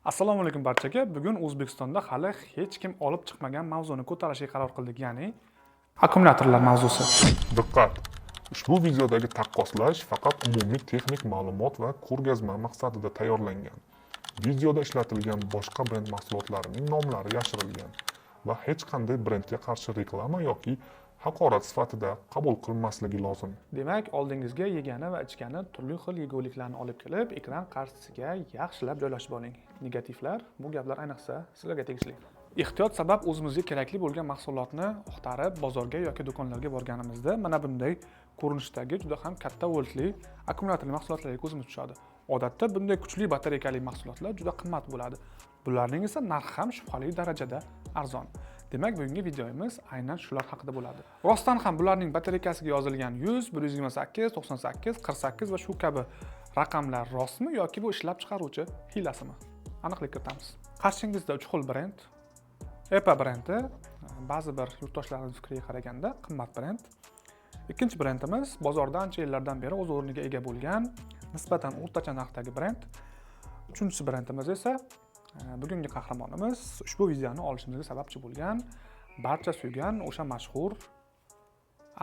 Assalomu alaykum barchaga. Bugun O'zbekistonda hali hech kim olib chiqmagan mavzuni ko'tarishga qaror qildik, ya'ni akkumulyatorlar mavzusi. Diqqat! Ushbu videodagi taqqoslash faqat umumiy texnik ma'lumot va ko'rgazma maqsadida tayyorlangan. Videoda ishlatilgan boshqa brend mahsulotlarining nomlari yashirilgan va hech qanday brendga qarshi reklama yoki haqorat sifatida qabul qilinmasligi lozim. Demak, oldingizga yegani va ichgani turli xil yeguliklarni olib kelib, ekran qarshisiga yaxshilab joylashib oling. Negativlar, bu gaplar ayniqsa sizlarga tegishli. Ehtiyot sabab o'zimizga kerakli bo'lgan mahsulotni axtarib bozorga yoki do'konlarga borganimizda mana bunday ko'rinishdagi juda ham katta voltli akkumulyatorli mahsulotlarga ko'zimiz tushadi. Odatda bunday kuchli batareykali mahsulotlar juda qimmat bo'ladi. Bularning esa narxi ham shubhali darajada arzon. Demak, bugungi videomiz aynan shular haqida bo'ladi. Rostdan ham bularning batareykasiga yozilgan 100, 128, 98, 48 va shu kabi raqamlar rostmi yoki bu ishlab chiqaruvchi hiylasimi? Aniqlik kiritamiz. Qarshingizda 3 xil brend. EPA brendi ba'zi bir yurtdoshlarimiz fikriga qaraganda qimmat brend. Ikkinchi brendimiz bozorda ancha yillardan beri o'z o'rniga ega bo'lgan nisbatan o'rtacha narxdagi brend. Uchinchisi brendimiz esa bugungi qahramonimiz, ushbu videoni olishimizga sababchi bo'lgan, barcha suygan o'sha mashhur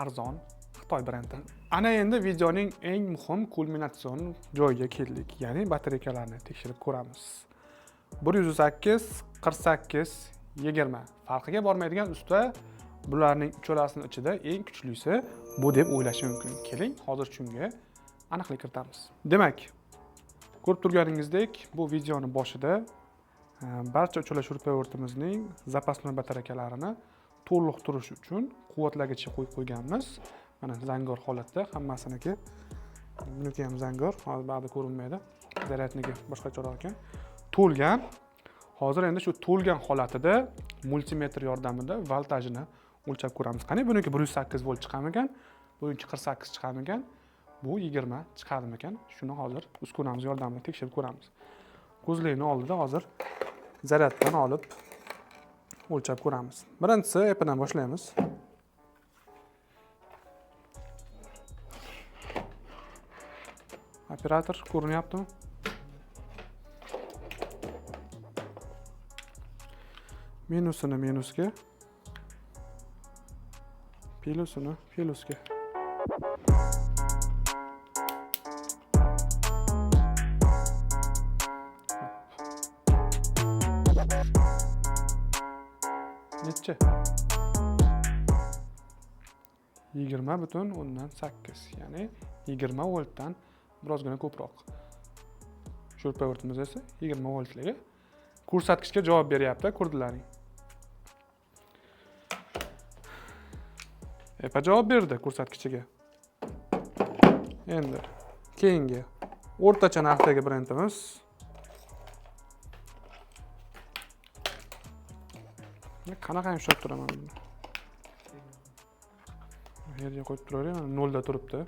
arzon Xitoy brendi. Ana endi videoning eng muhim kulminatsion joyiga keldik, ya'ni batareykalarni tekshirib ko'ramiz. 108, 48, 20 farqiga bormaydigan usta bularning uchalasini ichida eng kuchlisi bu deb o'ylashi mumkin. Keling, hozir shunga aniqlik kiritamiz. Demak, ko'rib turganingizdek, bu videoni boshida barcha uchala shurpavertimizning zapasnoy batareykalarini to'liq turishi uchun quvvatlagichga qo'yib qo'yganmiz. Mana zangor holatda hammasiniki. Buniki ham zangor, hozir ba'zi ko'rinmaydi. Zaryadniki boshqacharoq ekan. To'lgan. Hozir endi shu to'lgan holatida multimetr yordamida voltajini o'lchab ko'ramiz. Qani buniki 108 volt chiqarmikan? Buniki 48 chiqarmikan? Bu 20 chiqarmikan? Shuni hozir uskunamiz yordamida tekshirib ko'ramiz. Ko'zlikni oldida hozir zaryaddan olib o'lchab ko'ramiz. Birinchisi EPAdan boshlaymiz. Operator ko'rinyaptimi? Minusini minusga, plusini plusga. Necha? 20,8, ya'ni 20 voltdan birozgina ko'proq. Shurpavertimiz esa 20 voltligi ko'rsatkichga javob beryapti, ko'rdilaring. EPA javob berdi ko'rsatkichiga. Endi keyingi o'rtacha narxdagi brendimiz qanaqa ushlab turaman buni? Bu yerga qo'yib turaveray, mana nolda turibdi.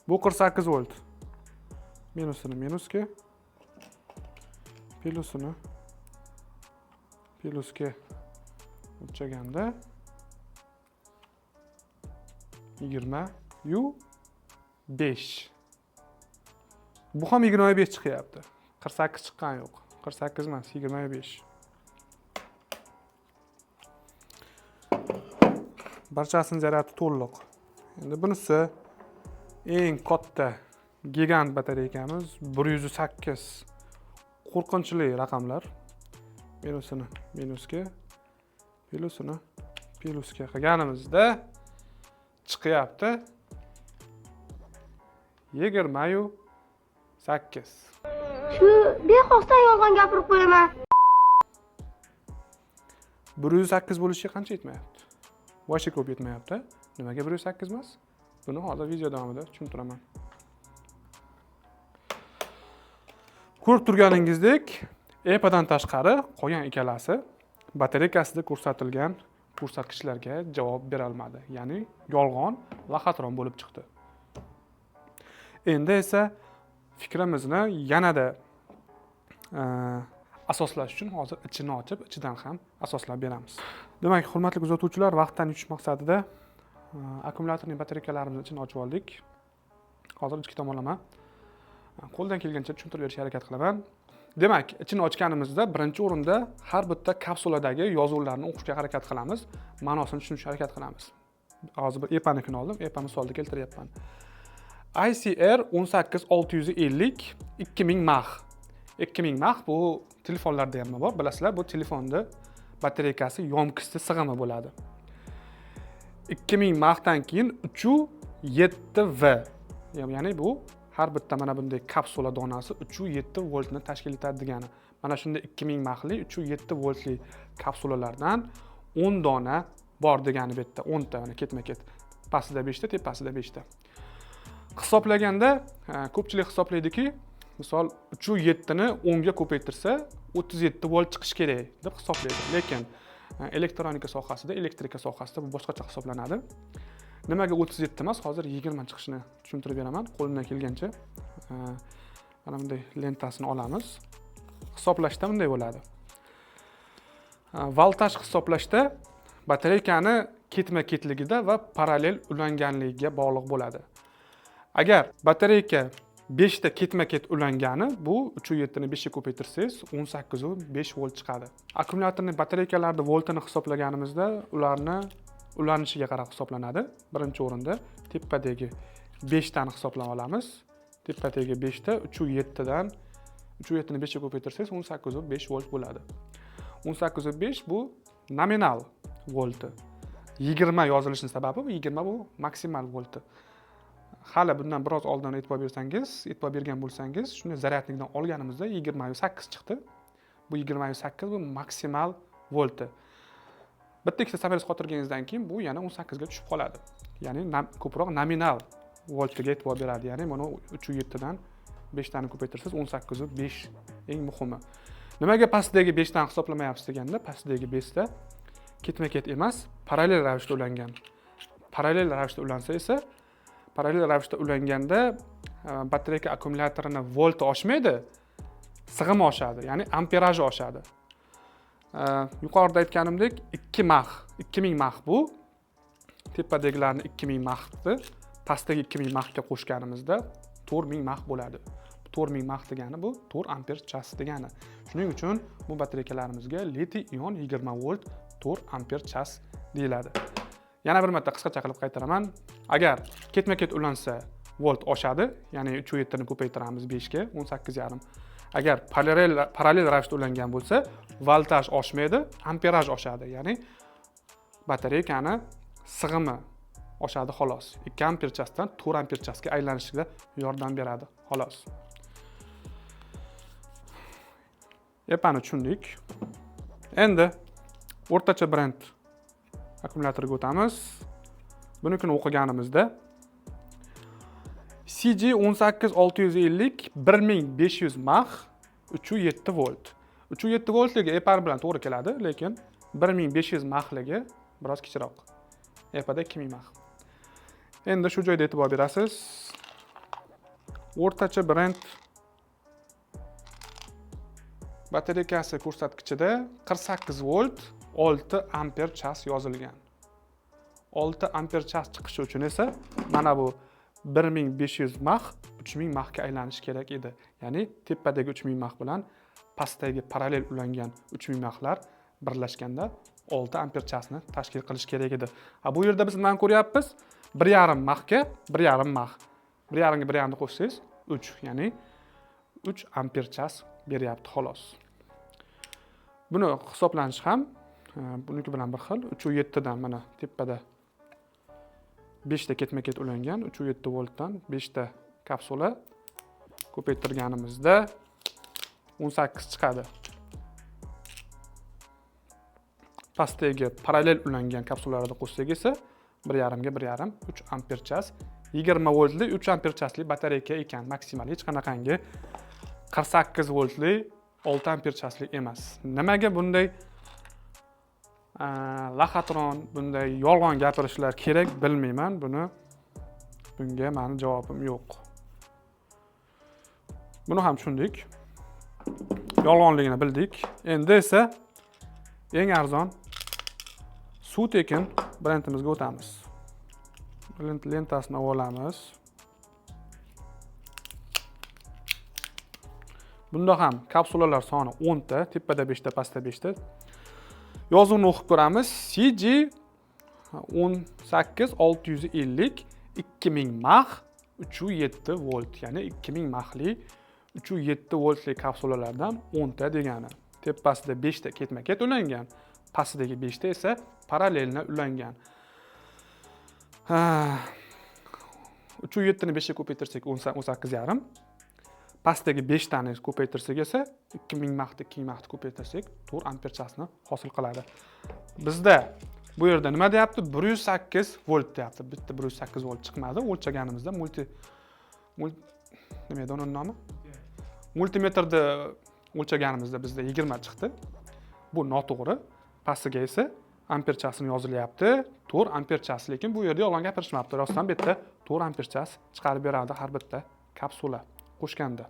Bu 48 volt. Minusini minusga, plusini plusga o'lchaganda 20.5. Bu ham 25 chiqyapti. 48 chiqqani yo'q. 48 emas, 25. Barchasini zaryadi to'liq. Endi bunisi eng katta gigant batareykamiz 108. Qo'rqinchli raqamlar. Minusini minusga, plusini plusga qilganimizda chiqyapti 28. Shu bexosdan yolg'on gapirib qo'yaman. 108 bo'lishiga qancha yetmayapti? Voshga ko'p yetmayapti. Nimaga 108 emas? Buni hozir video davomida tushuntiraman. Ko'rib turganingizdek, EPAdan tashqari qolgan ikkalasi batareykasida ko'rsatilgan ko'rsatkichlarga javob bera olmadi. Ya'ni yolg'on va xatron bo'lib chiqdi. Endi esa fikrimizni yanada asoslash uchun hozir ichini ochib, ichidan ham asoslab beramiz. Demak, hurmatli kuzatuvchilar, vaqtdan yutish maqsadida akkumulyatorning batareykalarimizning ichini ochib oldik. Hozir ichki tomonlama Qo'ldan kelgancha tushuntirib berishga harakat qilaman. Demak, ichini ochganimizda birinchi o'rinda har bitta kapsuladagi yozuvlarni o'qishga harakat qilamiz, ma'nosini tushunishga harakat qilamiz. Hozir bir EPAnikini oldim, EPA misolida keltiryapman. ICR 18650 2000 mAh. 2000 mAh bu telefonlarda ham bor, bilasizlar, bu telefonda batareykasi yonkisi sig'imi bo'ladi. 2000 mAhdan keyin 3.7 V. Ya'ni bu har bitta mana bunday kapsula donasi 3.7 voltni tashkil etadi degani. Mana shunday 2000 mAhli 3.7 voltli kapsulalardan 10 dona bor degani bu yerda 10 ta, mana ketma-ket. Pastida 5 ta, tepasida 5 ta. Hisoblaganda ko'pchilik hisoblaydiki, misol 3.7 ni 10 ga ko'paytirsa 37 volt chiqishi kerak deb hisoblaydi. Lekin elektronika sohasida, elektrika sohasida bu boshqacha hisoblanadi. Nimaga 37 emas, hozir 20 chiqishini tushuntirib beraman qo'limdan kelgancha. Mana bunday lentasini olamiz. Hisoblashda bunday bo'ladi. Voltaj hisoblashda batareykani ketma-ketligida va parallel ulanganligiga bog'liq bo'ladi. Agar batareyka 5 ta ketma-ket ulangani, bu 3.7 ni 5 ga ko'paytirsangiz 18.5 volt chiqadi. Akkumulyatorning batareykalarni voltini hisoblaganimizda ularni ulanishiga qarab hisoblanadi. Birinchi o'rinda tepadagi 5 tani hisoblab olamiz. Tepadagi 5 ta 3.7 dan 3.7 ni 5 ga ko'paytirsangiz 18.5 volt bo'ladi. 18.5 bu nominal volti. 20 yozilishining sababi bu 20 bu maksimal volti. Hali bundan biroz oldin e'tibor bergan bo'lsangiz, shuni zaryadnikdan olganimizda 28 chiqdi. Bu 28 bu maksimal volti. Bitta ikkita samarez qotirganingizdan keyin bu yana 18 ga tushib qoladi. Ya'ni ko'proq nominal voltiga e'tibor beradi. Ya'ni buni 3.7 dan 5 tani ko'paytirsangiz 18.5 eng muhimi. Nimaga pastdagi 5 dan hisoblamayapsiz deganda, pastdagi 5 ta ketma-ket emas, parallel ravishda ulangan. Parallel ravishda ulansa esa, parallel ravishda ulanganda batareyka akkumulyatorini volti oshmaydi, sig'imi oshadi, ya'ni amperaji oshadi. Yuqorida aytganimdek 2 mAh, 2000 mAh bu tepadagilarni 2000 mAhni pastdagi 2000 mAhga qo'shganimizda 4000 mAh bo'ladi. 4000 mAh degani bu 4 amper chas degani. Shuning uchun bu batareykalarimizga litiy ion 20 volt 4 amper chas deyiladi. Yana bir marta qisqacha qilib qaytaraman. Agar ketma-ket ulansa volt oshadi, ya'ni 3.7 ni ko'paytiramiz 5 ga 18.5. Agar parallel ravishda ulangan bo'lsa, voltaj oshmaydi, amperaj oshadi, ya'ni batareykani sig'imi oshadi xolos. 2 amper chasdan 4 amper chasga aylanishiga yordam beradi xolos. EPAni tushundik. Endi o'rtacha brend akkumulyatorga o'tamiz. Bunikini o'qiganimizda CG 18650 1500 mAh 3.7 volt. 3.7 voltligi EPA bilan to'g'ri keladi, lekin 1500 mAhligi biroz kichikroq. EPAda 2000 mAh. Endi shu joyda e'tibor berasiz. O'rtacha brend batareykasi ko'rsatkichida 48 volt 6 amper chas yozilgan. 6 amper chas chiqishi uchun esa mana bu 1500 mAh 3000 mAhga aylanishi kerak edi. Ya'ni tepadagi 3000 mAh bilan pastdagi parallel ulangan 3000 mAhlar birlashganda 6 amper chasni tashkil qilish kerak edi. Bu yerda biz nimani ko'ryapmiz? 1.5 mAhga 1.5 mAh. 1.5 ga 1.5 ni qo'shsangiz 3, ya'ni 3 amper chas beryapti xolos. Buni hisoblanishi ham buniki bilan bir xil. 3.7 dan mana tepada 5 ta ketma-ket ulangan 3.7 voltdan 5 ta kapsula ko'paytirganimizda 18 chiqadi. Pastdagi parallel ulangan kapsulalarni qo'shsak esa 1.5 ga 1.5 3 amper chas 20 voltli 3 amper chasli batareyka ekan maksimal, hech qanaqangi 48 voltli 6 amper chasli emas. Nimaga bunday laxatron, bunday yolg'on gapirishlar kerak bilmayman, bunga meni javobim yo'q. Buni ham tushundik. Yolg'onligini bildik. Endi esa eng arzon suv tekin brendimizga o'tamiz. Lentasini olamiz. Bunda ham kapsulalar soni 10 ta, tepada 5 ta, pastda 5 ta. Yozuvni o'qib ko'ramiz. CG 18 650 2000 mAh 3.7 volt, ya'ni 2000 mahli 3.7 voltli kapsulalardan 10 ta degani. Tepasida 5 ta ketma-ket ulangan, pastidagi 5 ta esa parallelni ulangan. 3.7 ni 5 ga ko'paytirsak 18.5. Pastdagi 5 tani ko'paytirsak esa 2000 mahni 2000 mahni ko'paytirsak 4 amper chasni hosil qiladi. Bizda bu yerda nima deyapti? 108 volt deyapti. Bitta 108 volt chiqmadi. O'lchaganimizda nima edi uning nomi? Multimetrda o'lchaganimizda bizda 20 chiqdi. Bu noto'g'ri. Pastiga esa amper chasini yozilyapti. 4 amper chas, lekin bu yerda yolg'on gapirishmabdi. Rostdan bu yerda 4 amper chas chiqarib beradi har bitta kapsula qo'shganda.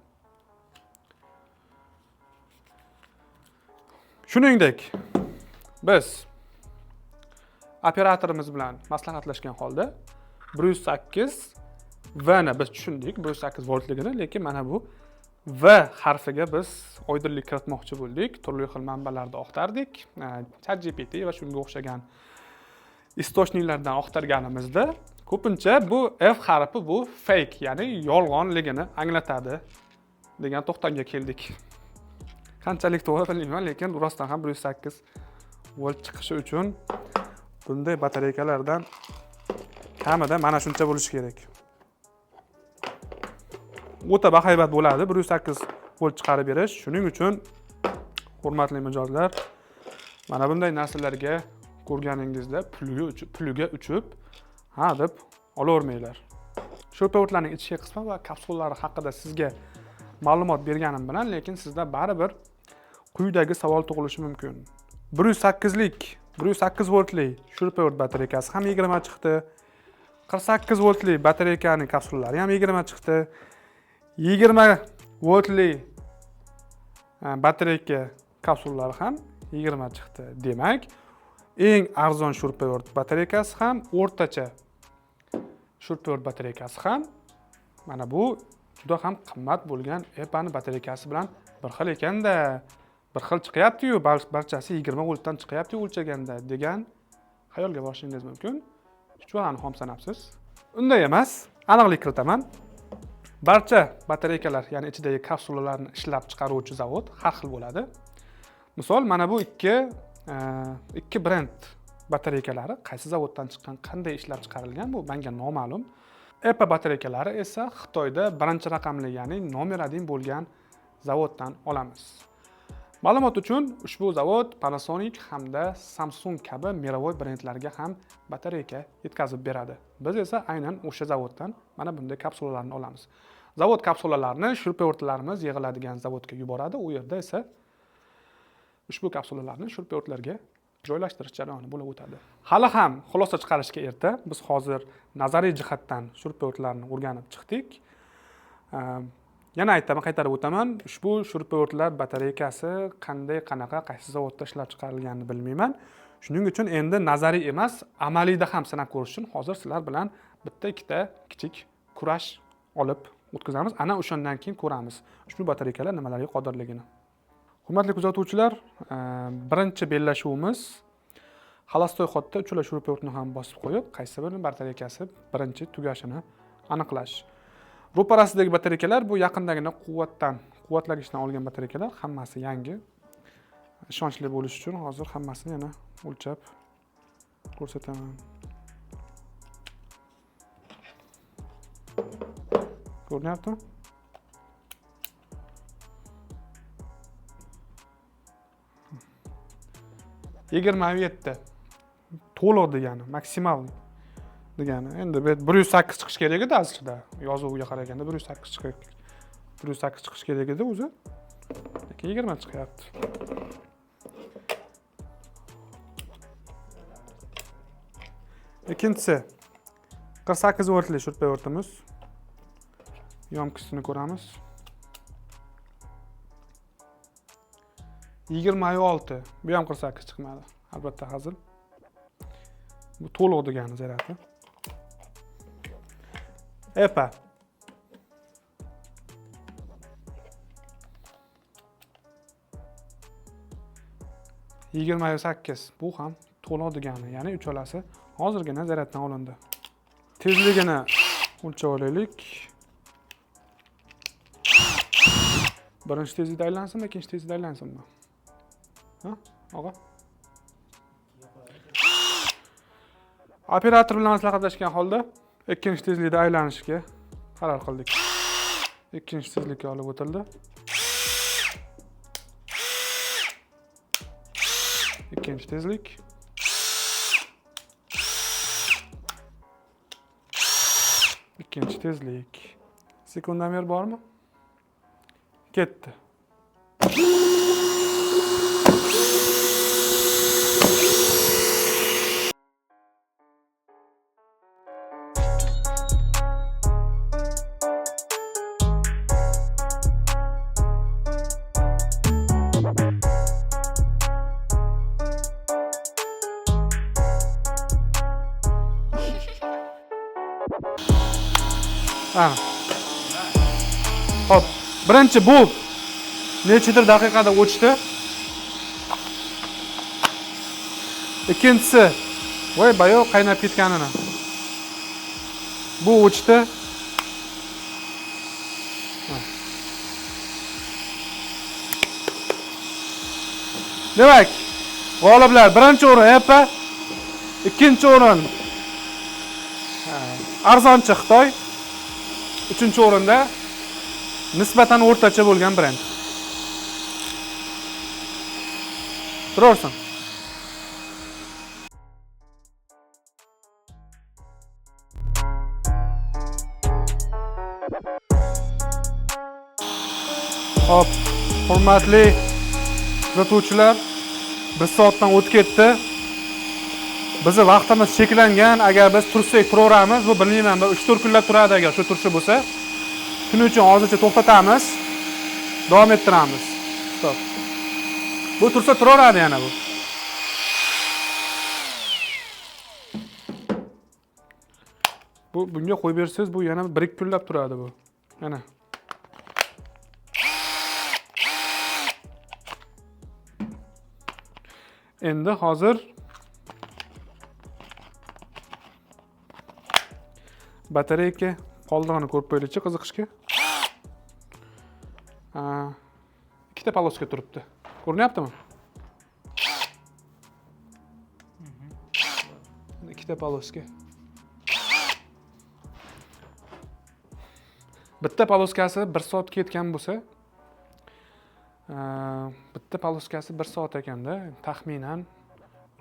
Shuningdek, biz operatorimiz bilan maslahatlashgan holda 108 V ni biz tushundik, 108 voltligini, lekin mana bu V harfiga biz oydinlik kiritmoqchi bo'ldik. Turli xil manbalarda oqtardik. ChatGPT va shunga o'xshagan istochniklardan oqtarganimizda ko'pincha bu F harfi bu fake, ya'ni yolg'onligini anglatadi degan to'xtamga keldik. Qanchalik to'g'ri bilmayman, lekin rostdan ham 108 volt chiqishi uchun bunday batareykalardan kamida mana shuncha bo'lishi kerak. O'ta bahaybat bo'ladi 108 volt chiqarib berish. Shuning uchun hurmatli mijozlar, mana bunday narsalarga ko'rganingizda puliga uchib ha deb olavermanglar. Sho'rpavortlarning ichki qismi va kapsulalari haqida sizga ma'lumot berganim bilan, lekin sizda baribir quyidagi savol tug'ilishi mumkin. 108 voltli sho'rpavort batareykasi ham 20 chiqdi. 48 voltli batareykaning kapsulalari ham 20 chiqdi. 20 voltli batareyka kapsulalari ham 20 chiqdi. Demak, eng arzon sho'rpavort batareykasi ham, o'rtacha sho'rpavort batareykasi ham mana bu juda ham qimmat bo'lgan EPA'ning batareykasi bilan bir xil ekanda, bir xil chiqyapti-yu, barchasi 20 voltdan chiqyapti-yu o'lchaganda degan xayolga borishingiz mumkin. Chuchvarani xom sanabsiz. Unday emas, aniqlik kiritaman. Barcha batareykalar, ya'ni ichidagi kapsulalarni ishlab chiqaruvchi zavod har xil bo'ladi. Misol, mana bu ikki brend batareykalari qaysi zavoddan chiqqan, qanday ishlab chiqarilgan, bu menga noma'lum. EPA batareykalari esa Xitoyda birinchi raqamli, ya'ni nomer 1 bo'lgan zavoddan olamiz. Ma'lumot uchun, ushbu zavod Panasonic hamda Samsung kabi mirovoy brendlarga ham batareyka yetkazib beradi. Biz esa aynan o'sha zavoddan mana bunday kapsulalarni olamiz. Zavod kapsulalarini shurpavortlarimiz yig'iladigan zavodga yuboradi. U yerda esa ushbu kapsulalarni shurpavortlarga joylashtirish jarayoni bo'lib o'tadi. Hali ham xulosa chiqarishga erta. Biz hozir nazariy jihatdan shurpavortlarni o'rganib chiqdik. Yana aytaman, qaytarib o'taman, ushbu shurpavortlar batareykasi qanday, qanaqa, qaysi zavodda ishlab chiqarilganini bilmayman. Shuning uchun endi nazariy emas, amaliyda ham sinab ko'rish uchun hozir sizlar bilan bitta ikkita kichik kurash olib o'tkazamiz. Ana o'shandan keyin ko'ramiz ushbu batareykalar nimalarga qodirligini. Hurmatli kuzatuvchilar, birinchi bellashuvimiz Xalastoy xodda uchala shurpavortni ham bosib qo'yib, qaysi birini batareykasi birinchi tugashini aniqlash. Ro'parasidagi batareykalar bu yaqindagina quvvatlagichdan olgan batareykalar, hammasi yangi. Ishonchli bo'lish uchun hozir hammasini yana o'lchab ko'rsataman. Ko'rinyaptimi? 27 to'liq degani, maksimal degani. Endi bu yerda 108 chiqish kerak edi aslida. Yozuvga qaraganda 108 chiqish kerak edi o'zi. Lekin 20 chiqyapti. Ikkinchisi 48 voltli shurpavortimiz. Yomkisini ko'ramiz. 26. Bu ham 48 chiqmadi. Albatta hazil. Bu to'liq degani zarati. EPA. 28. Bu ham to'la degani, ya'ni uchalasi hozirgina zaryaddan olindi. Tezligini o'lchab olaylik. Birinchi tezlikda aylansinmi, ikkinchi tezlikda aylansinmi? Ha, og'a? Operator bilan maslahatlashgan holda ikkinchi tezlikda aylanishga qaror qildik. Ikkinchi tezlikka olib o'tildi. Ikkinchi tezlik. Ikkinchi tezlik. Sekundomer bormi? Ketdi. Ha. Hop, birinchi bu nechidir daqiqada o'chdi. Ikkinchisi, voy bayo qaynab ketganini. Bu o'chdi. Demak, g'oliblar birinchi o'rin EPA, ikkinchi o'rin arzonchi Xitoy, uchinchi o'rinda nisbatan o'rtacha bo'lgan brend. Turarsan. Hop, hurmatli kuzatuvchilar, 1 soatdan o'tib ketdi. Bizi vaqtimiz cheklangan. Agar biz tursak turaveramiz, bu bilmayman, bir 3-4 kunlab turadi agar shu turishi bo'lsa. Shuning uchun hozircha to'xtatamiz. Davom ettiramiz. Stop. Bu tursa turaveradi yana bu. Bu bunga qo'yib bersangiz, bu yana 1-2 kunlab turadi bu. Yana. Endi hozir batareyka qoldig'ini ko'rib qo'yaylikchi qiziqishga. Ikkita poloska turibdi. Ko'rinyaptimi? Ikkita poloska. Bitta poloskasi 1 soat ketgan bo'lsa, bitta poloskasi 1 soat ekanda, taxminan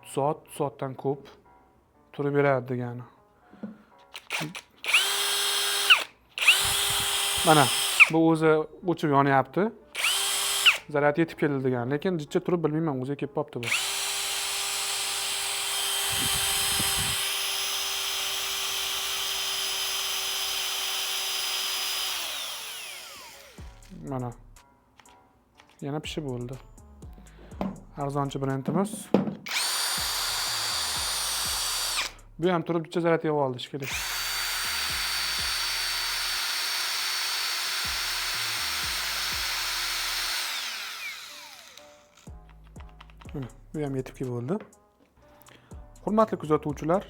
3 soat, 3 soatdan ko'p turib beradi degani. Mana bu o'zi o'chib yonyapti. Zaryad yetib keldi degani, lekin jicha turib bilmayman, o'zi kelib qopti bu. Mana yana pishib bo'ldi. Arzonchi brendimiz. Bu ham turib jicha zaryad yig'ib oldi shekilli. Bu ham yetib kelib bo'ldi. Hurmatli kuzatuvchilar,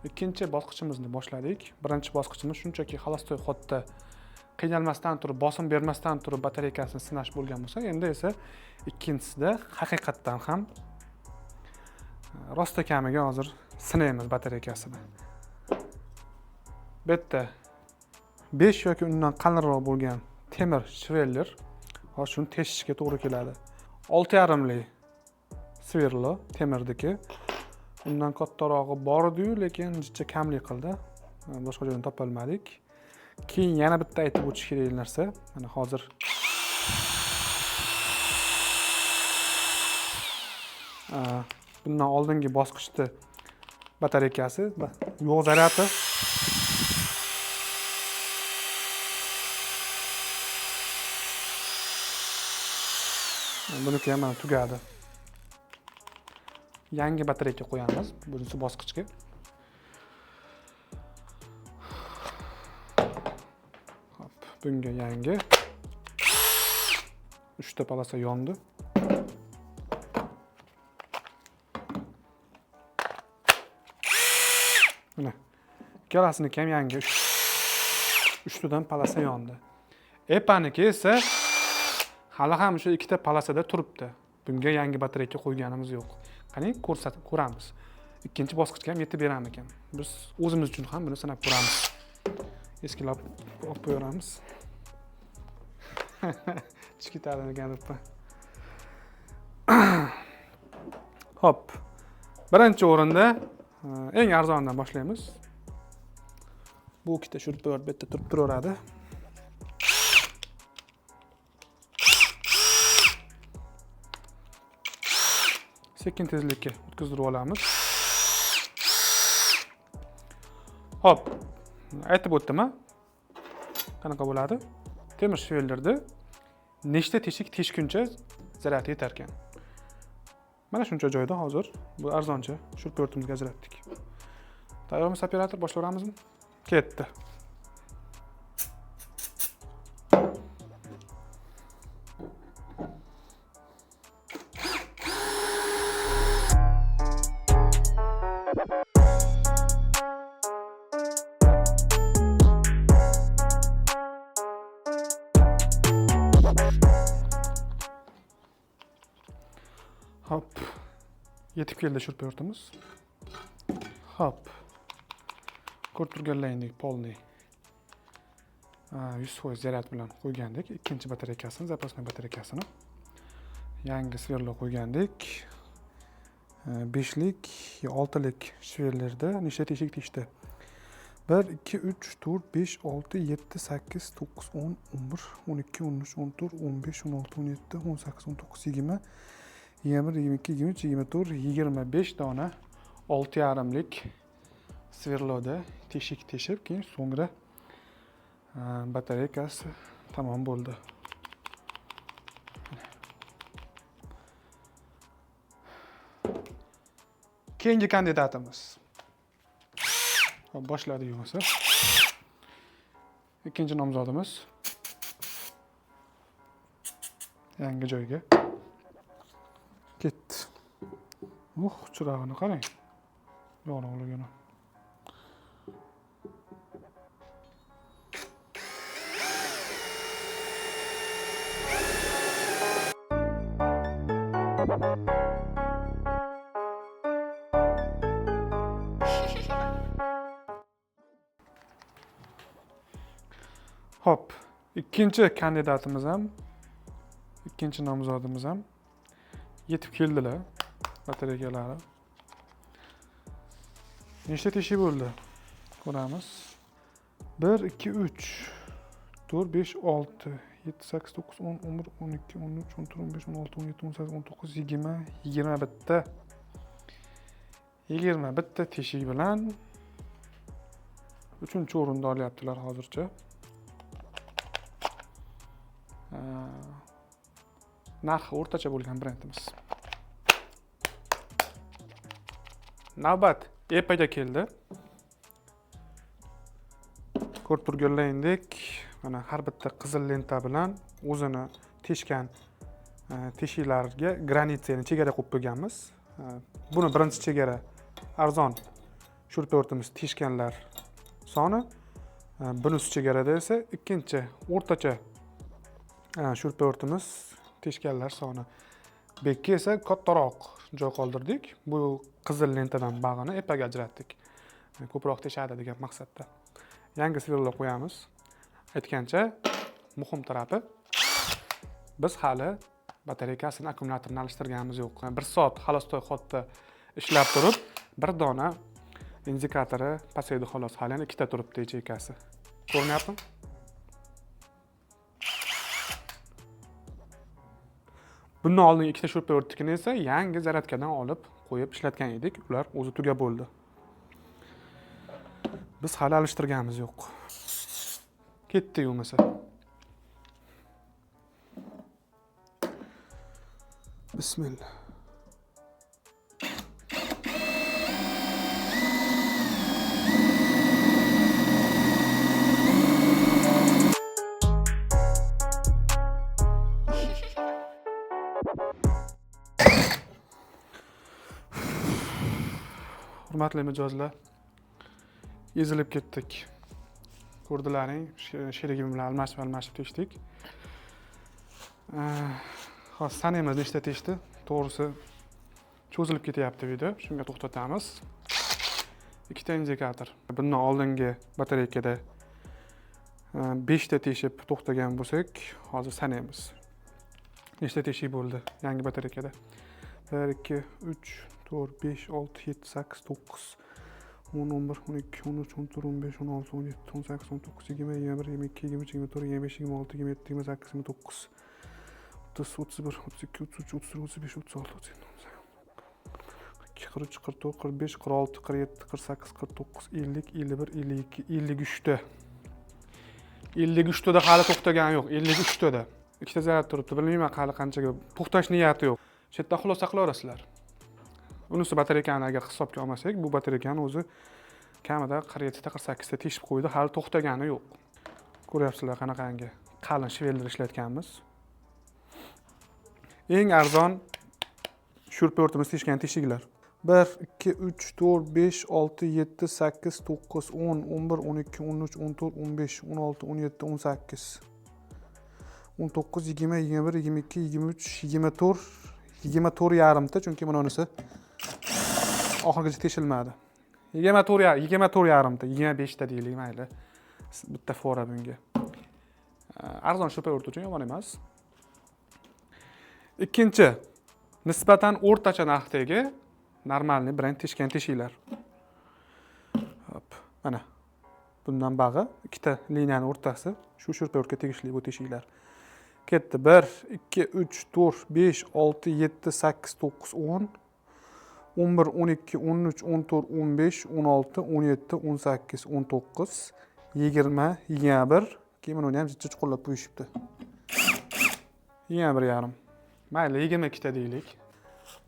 ikkinchi bosqichimizni boshladik. Birinchi bosqichimiz shunchaki xolostoy xodda qiynalmasdan turib, bosim bermasdan turib batareykasini sinash bo'lgan bo'lsa, endi esa ikkinchisida haqiqatdan ham rosta kamiga hozir sinaymiz batareykasini. Bu yerda 5 yoki undan qalinroq bo'lgan temir shveller, hozir shuni teshishga to'g'ri keladi. 6,5lik sverlo temirdiki. Undan kattarog'i bor edi-yu, lekin jicha kamlik qildi. Boshqa joydan topa olmadik. Keyin yana bitta aytib o'tish kerak narsa, mana hozir bundan oldingi bosqichda batareykasi yo'q zaryadi. Buniki ham mana tugadi. Yangi batareyka qo'yamiz birinchi bosqichga. Hop, bunga yangi 3 ta polasa yondi. Ikkalasiniki ham yangi. Uchtadan полоса yondi. Epaniki esa hali ham o'sha ikkita полоса da turibdi. Bunga yangi batareyka qo'yganimiz yo'q. Qani, ko'rsatib ko'ramiz. Ikkinchi bosqichga ham yetib beramikan. Biz o'zimiz uchun ham buni sinab ko'ramiz. Eskilab olib qo'yaveramiz. Tushib ketadi ekan debman. Xo'p. Birinchi o'rinda eng arzonidan boshlaymiz. Bu ikkita шуруповёрт bu yerda turib turaveradi. Sekin tezlikka o'tkazdirib olamiz. Xo'p, aytib o'tdim-a? Qanaqa bo'ladi? Temir shvellerda nechta teshik teshguncha zaryad yetar ekan. Mana shuncha joyda hozir bu arzoncha шуруповёрт imizga ajratdik. Tayyormiz operator, boshlayveramizmi? Ketdi. Hop. Yetib keldi шуруповёрт imiz. Hop. Ko'rib turganlaringdek полный 100% zaryad bilan qo'ygandik. Ikkinchi batareykasini, запасной batareykasini yangi сверла qo'ygandik. 5lik, 6lik shvellerda nechta teshik teshdi? 1, 2, 3, 4, 5, 6, 7, 8, 9, 10, 11, 12, 13, 14, 15, 16, 17, 18, 19, 20, 21, 22, 23, 24, 25 dona 6,5lik сверла da teshik teshib, keyin so'ngra batareykasi tamom bo'ldi. Keyingi kandidatimiz. Hop, boshladik bo'lsa. Ikkinchi nomzodimiz yangi joyga ketdi. Chirog'ini qarang. Yorug'ligini. Xo'p, ikkinchi kandidatimiz ham, ikkinchi nomzodimiz ham yetib keldilar batareykalari. Nechta teshik bo'ldi? Ko'ramiz. 1, 2, 3, 4, 5, 6, 7, 8, 9, 10, 11, 12, 13, 14, 15, 16, 17, 18, 19, 20, 21. 21 teshik bilan 3-o'rinda olyaptilar hozircha. Narxi o'rtacha bo'lgan brendimiz. Navbat Epaga keldi. Ko'rib turganlaringdek, mana har bitta qizil lenta bilan o'zini teshgan teshiklarga граница ni chegara qo'yib qo'yganmiz. Buni birinchi chegara arzon шуруповёрт imiz teshganlar soni, bunisi chegarada esa ikkinchi o'rtacha шуруповёрт imiz teshganlar soni. Bu yerga esa kattaroq joy qoldirdik. Bu qizil lentadan bag'ini Epaga ajratdik. Ko'proq teshadi degan maqsadda. Yangi сверла qo'yamiz. Aytgancha, muhim tarafi, biz hali batareykasini, akkumulyatorini alishtirganimiz yo'q. 1 soat холостой ход da ishlab turib, bir dona indikatori pasaydi xolos, hali yana ikkita turibdi yacheykasi. Ko'rinyaptimi? Bundan oldin ikkita шуруповёрт nikini esa yangi zaryadkadan olib qo'yib ishlatgan edik. Ular o'zi tugab bo'ldi. Biz hali alishtirganimiz yo'q. Ketdik bo'lmasa. Bismillah. Hurmatli mijozlar, Ezilib ketdik. Ko'rdilaring, sherigim bilan almashib almashib teshdik. Hozir sanaymiz nechta teshdi. To'g'risi cho'zilib ketyapti video, shunga to'xtatamiz. Ikkita indikator. Bundan oldingi batareykada 5 ta teshib to'xtagan bo'lsak, hozir sanaymiz. Nechta teshik bo'ldi yangi batareykada? 1 2 3 4 5 6 7 8 9 10 11 12 13 14 15 16 17 18 19 20 21 22 23 24 25 26 27 28 29 30 31 32 33 34 35 36 37 38 43 44 45 46 47 48 49 50 51 52 53 ta. 53 tada hali to'xtagani yo'q. 53 tada. Ikkita zaryad turibdi. Bilmayman hali qanchaga to'xtash niyati yo'q. Shu yerdan xulosa qilaverasizlar. Unisi batareykani agar hisobga olmasak, bu batareykani o'zi kamida 47 ta 48 ta teshib qo'ydi, hali to'xtagani yo'q. Ko'ryapsizlar qanaqangi qalin швеллер ishlatganmiz. Eng arzon shurportimiz teshgan teshiklar. 1 2 3 4 5 6 7 8 9 10 11 12 13 14 15 16 17 18 19 20 21 22 23 24 24 yarimta, chunki mana unisi oxirigacha teshilmadi. 24 24 yarimta, 25 ta deylik, mayli. Bitta fora bunga. Arzon shurport uchun yomon emas. Ikkinchi, nisbatan o'rtacha narxdagi нормальный brend teshgan teshiklar. Hop, mana. Bundan bag'i ikkita liniyani o'rtasi shu shurportga tegishli bu teshiklar. Ketdi 1 2 3 4 5 6 7 8 9 10 11 12 13 14 15 16 17 18 19 20 21. Keyin uni ham jicha chuqurlab qo'yishibdi. 21,5. Mayli, 22 ta deylik.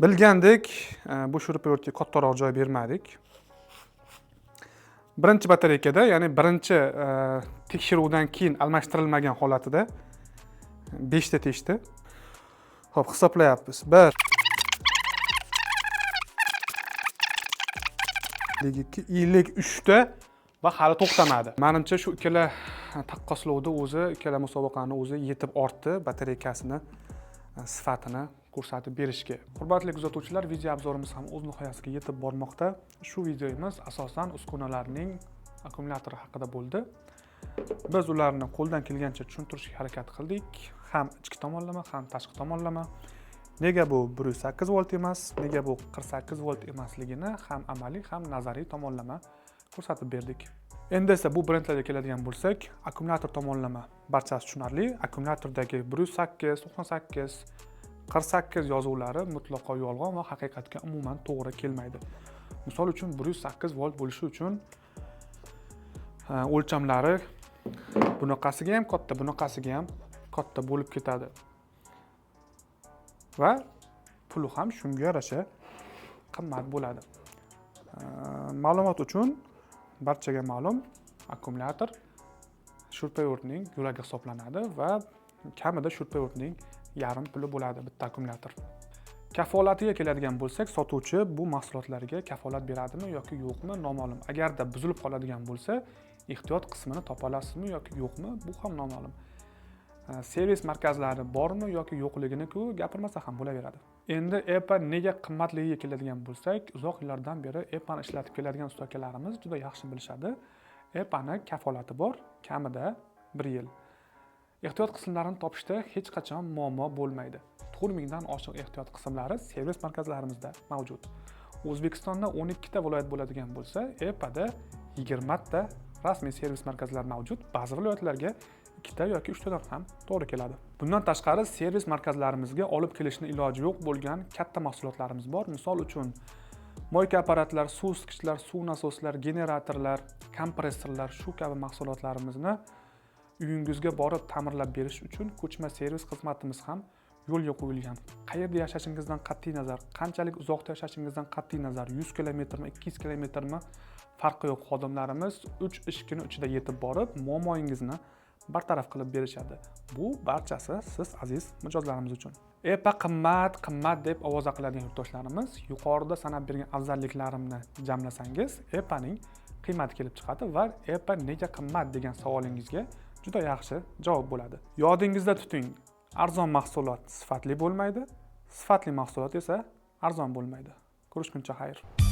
Bilgandik, bu shurportga kattaroq joy bermadik. Birinchi batareykada, ya'ni birinchi tekshiruvdan keyin almashtirilmagan holatida 5 ta teshdi. Xo'p, hisoblayapmiz. 1 52, 53 ta va hali to'xtamadi. Menimcha shu ikkala taqqoslovda o'zi, ikkala musobaqani o'zi yetib ortdi batareykasini sifatini ko'rsatib berishga. Hurmatli kuzatuvchilar, video obzorimiz ham o'z nihoyasiga yetib bormoqda. Shu videomiz asosan uskunalarning akkumulyatori haqida bo'ldi. Biz ularni qo'ldan kelgancha tushuntirishga harakat qildik. Ham ichki tomonlama, ham tashqi tomonlama. Nega bu 108 volt emas, nega bu 48 volt emasligini ham amaliy, ham nazariy tomonlama ko'rsatib berdik. Endi esa bu brendlarga keladigan bo'lsak, akkumulyator tomonlama barchasi tushunarli. Akkumulyatordagi 108, 98, 48 yozuvlari mutlaqo yolg'on va haqiqatga umuman to'g'ri kelmaydi. Misol uchun 108 volt bo'lishi uchun o'lchamlari bunaqasiga ham katta, bunaqasiga ham katta bo'lib ketadi. Va puli ham shunga yarasha qimmat bo'ladi. Ma'lumot uchun barchaga ma'lum, akkumulyator shurpayo'rtning yuragi hisoblanadi va kamida shurpayo'rtning yarim puli bo'ladi bitta akkumulyator. Kafolatiga keladigan bo'lsak, sotuvchi bu mahsulotlarga kafolat beradimi yoki yo'qmi noma'lum. Agarda buzilib qoladigan bo'lsa, ehtiyot qismini topa olasizmi yoki yo'qmi, bu ham noma'lum. Servis markazlari bormi yoki yo'qligini-ku gapirmasa ham bo'laveradi. Endi EPA nega qimmatligiga keladigan bo'lsak, uzoq yillardan beri EPAni ishlatib keladigan usta akalarimiz juda yaxshi bilishadi. EPAni kafolati bor, kamida 1 yil. Ehtiyot qismlarini topishda hech qachon muammo bo'lmaydi. 4000 dan oshiq ehtiyot qismlari servis markazlarimizda mavjud. O'zbekistonda 12 ta viloyat bo'ladigan bo'lsa, EPAda 20 ta rasmiy servis markazlari mavjud. Ba'zi viloyatlarga 2 ta yoki 3 tadan ham to'g'ri keladi. Bundan tashqari servis markazlarimizga olib kelishni iloji yo'q bo'lgan katta mahsulotlarimiz bor. Misol uchun moyka apparatlar, suv isitgichlar, suv nasoslar, generatorlar, kompressorlar, shu kabi mahsulotlarimizni uyingizga borib ta'mirlab berish uchun ko'chma servis xizmatimiz ham yo'lga qo'yilgan. Qayerda yashashingizdan qat'iy nazar, qanchalik uzoqda yashashingizdan qat'iy nazar, 100 kilometrmi, 200 kilometrmi farqi yo'q. Xodimlarimiz 3 ish kuni ichida yetib borib, muammoingizni bartaraf qilib berishadi. Bu barchasi siz aziz mijozlarimiz uchun. EPA qimmat, qimmat deb ovoza qiladigan yurtdoshlarimiz, yuqorida sanab bergan afzalliklarimni jamlasangiz, EPAning qiymati kelib chiqadi va Apple nega qimmat degan savolingizga juda yaxshi javob bo'ladi. Yodingizda tuting: arzon mahsulot sifatli bo'lmaydi, sifatli mahsulot esa arzon bo'lmaydi. Ko'rishguncha xayr.